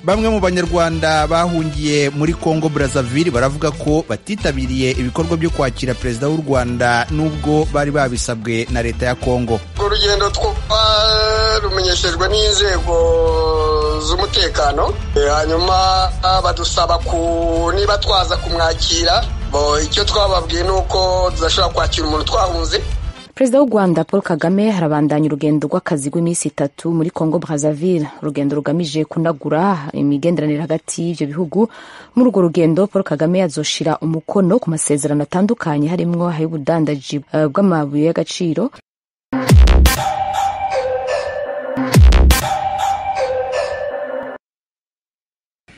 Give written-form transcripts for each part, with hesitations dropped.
Bamwe mu Banyarwanda bahungiye muri Congo Brazzaville baravuga ko batitabiriye ibikorwa byo kwakira perezida w'u Rwanda nubwo bari babisabwe na leta ya Congo. Urwo rugendo twarumenyeshejwe n'inzego z'umutekano, hanyuma badusaba niba twaza kumwakira. Icyo twababwiye ni uko tudashobora kwakira umuntu twahunze. Perezida w'u Rwanda Paul Kagame arabandanya urugendo rw'akazi rw'iminsi 3 muri Congo Brazzaville, urugendo rugamije kunagura imigenderanire hagati y'ivyo bihugu. Muri urwo rugendo Paul Kagame azoshira umukono ku masezerano atandukanye harimwo ay'ubudandaji bw'amabuye y'agaciro.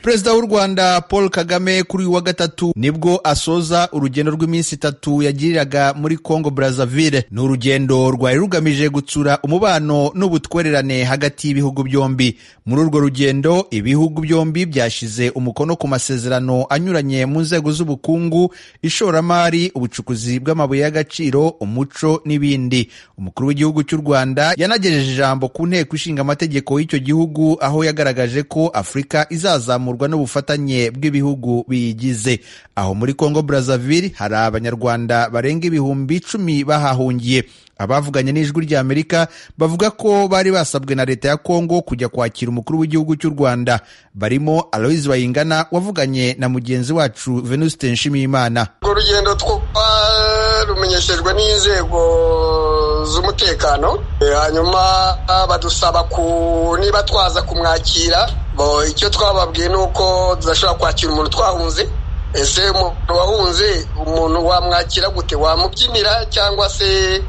Perezida w'u Rwanda Paul Kagame kuri uyu wa gatatu nibwo asoza urugendo rw'iminsi 3 yagiriraga muri Congo Brazzaville. Ni urugendo rwari rugamije gutsura umubano n'ubutwererane hagati y'ibihugu byombi. Muri urwo rugendo ibihugu byombi byashize umukono ku masezerano anyuranye mu nzego z'ubukungu, ishoramari, ubucukuzi bw'amabuye y'agaciro, umuco n'ibindi. Umukuru w'igihugu cy'u Rwanda yanagejeje ijambo ku nteko ishinga amategeko y'icyo gihugu, aho yagaragaje ko Afurika izazamurwa n'ubufatanye bw'ibihugu biyigize. Aho muri Congo Brazzaville hari Abanyarwanda barenga 10,000 bahahungiye. Abavuganye n'Ijwi rya Amerika bavuga ko bari basabwe na leta ya Congo kujya kwakira umukuru w'igihugu cy'u Rwanda. Barimo Aloys Bayingana wavuganye na mugenzi wacu Venuste Nshimiyimana. Urwo rugendo twarumenyeshejwe n'inzego z'umutekano, hanyuma badusaba niba twaza kumwakira. Icyo twababwiye ni uko tudashobora kwakira umuntu twahunze. Ese umuntu wahunze umuntu wamwakira gute? Wamubyinira cyangwa se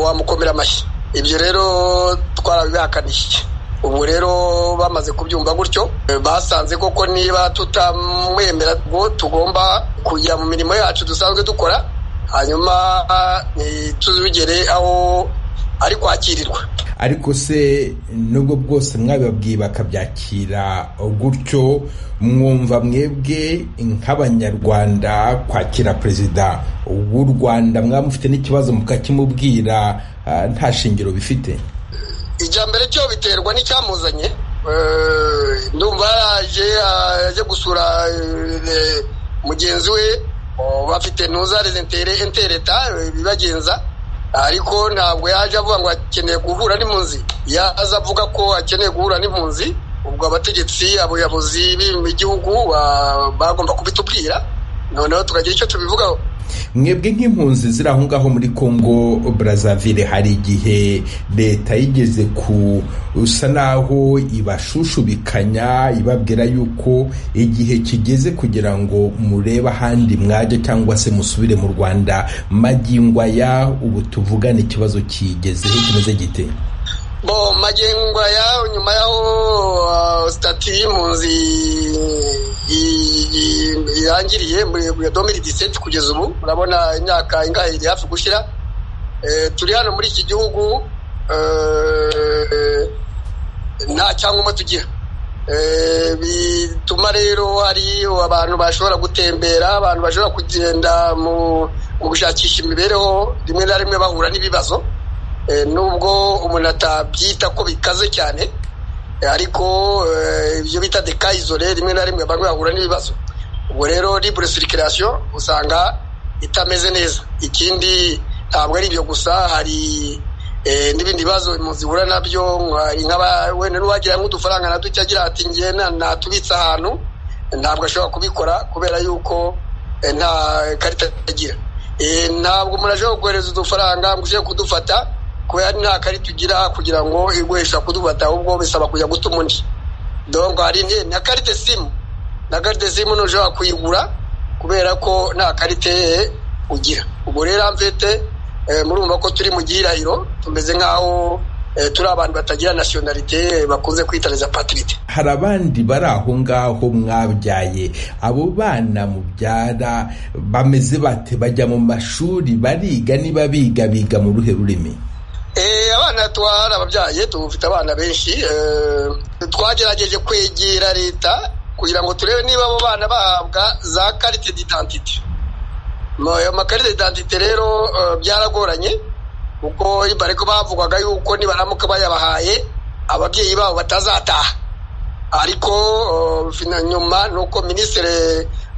wamukomera amashyi? Ibyo rero twarabihakaniye. Ubu rero bamaze kubyumva gutyo, basanze koko niba tutamwemera ngo tugomba kujya mu mirimo yacu dusanzwe dukora, hanyuma ntituzugere aho ari kwakirirwa. Ariko se nubwo bwose mwabibabwiye bakabyakira gutyo, mwumva mwebwe nk'Abanyarwanda kwakira perezida w'u Rwanda mwaba mufite n'ikibazo mukakimubwira nta shingiro bifite? Ijya mbere cyo biterwa n'icyamuzanye. Ndumva yaje gusura mugenzi we, bafite ntuzareze intereta ibibagenza, ariko ntabwo yaje avuga ngo akeneye guhura n'impunzi. Yaza avuga ko akeneye guhura n'impunzi, ubwo abategetsi, abayobozi b'igihugu bagomba kubitubwira, noneho tukagira icyo tubivugaho. Mwebwe nk'impunzi ziri aho ngaho muri Congo Brazzaville, hari igihe leta yigeze kusa naho ibashushubikanya ibabwira yuko igihe kigeze kugira ngo murebe ahandi mwajya cyangwa se musubire mu Rwanda. Magingo aya ubu tuvugane ikibazo kigezeho kimeze gite? Bo magingo aya nyuma yaho sitati y'impunzi irangiriye muri 2017 kugeza ubu, urabona imyaka ingahe iri hafi gushira. Turi hano muri iki gihugu nta cyangombwa tugira, bituma rero hari abantu bashobora gutembera, abantu bashobora kugenda mu gushakisha imibereho, rimwe na rimwe bahura n'ibibazo, nubwo umuntu atabyita ko bikaze cyane, ariko ibyo bita dekayizore rimwe na rimwe bamwe bahura n'ibibazo. Ubwo rero libre circulation usanga itameze neza. Ikindi ntabwo ari ibyo gusa, hari n'ibindi bibazo impunzi zihura nabyo, wenda n'uwagira nk'udufaranga na duke agira ati ngiye natubitse ahantu, ntabwo ashobora kubikora kubera yuko nta karita agira. Ntabwo umuntu ashobora kohereza udufaranga ngo uje kudufata kubera nta karita ugira kugira ngo iguhesha kudufata, ahubwo bisaba kujya gutuma undi. Donc hari na karite simu, na karite simu ntushobora kuyigura kubera ko nta karite ugira. Ubwo rero mfite murumva ko turi mu gihirahiro, tumeze nk'aho turi abantu batagira nationalité bakunze kwita les apatrides. Hari abandi bari aho ngaho mwabyaye, abo bana mubyara bameze bate? Bajya mu mashuri, bariga? Niba biga, biga mu ruhe rurimi? Abana twarababyaye, tufite abana benshi. Twagerageje kwegera leta kugira ngo turebe niba abo bana bahabwa za carte d'identité. Ayo makarita d'identité rero byaragoranye, kuko bariko bavugaga yuko nibaramuka bayabahaye ababyeyi babo batazataha. Ariko nyuma ni uko minisitiri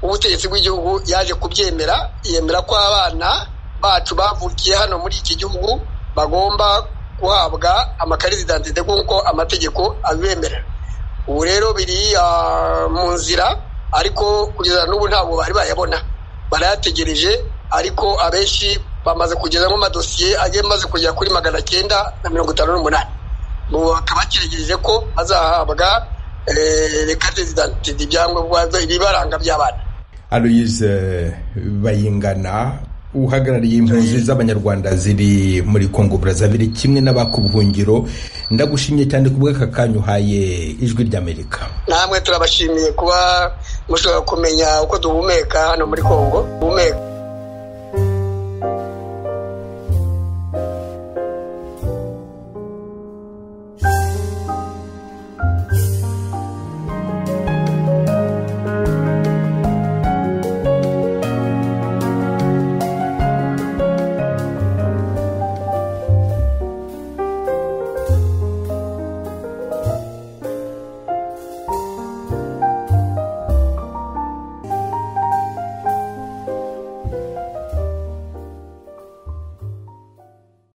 w'ubutegetsi bw'igihugu yaje kubyemera, yemera ko abana bacu bavukiye hano muri iki gihugu bagomba guhabwa amakarita d'identité nk'uko amategeko abibemerera. Ubu rero biri mu nzira, ariko kugeza n'ubu ntabwo bari bayabona, barayategereje, ariko abenshi bamaze kugezamo amadosiye agiye amaze kugera kuri 958. Ubu bakaba bakiregereje ko bazahabwa carte d'identité, ibyangombwa ibibaranga by'abana. Aloyize Bayingana, uhagarariye impunzi z'Abanyarwanda ziri muri Kongo Brazzaville kimwe n'abakubuhungiro, ndagushimye cyane ku bw'aka kanya uhaye Ijwi ry'Amerika. Namwe turabashimiye kuba mushobora kumenya uko duhumeka hano muri Kongo.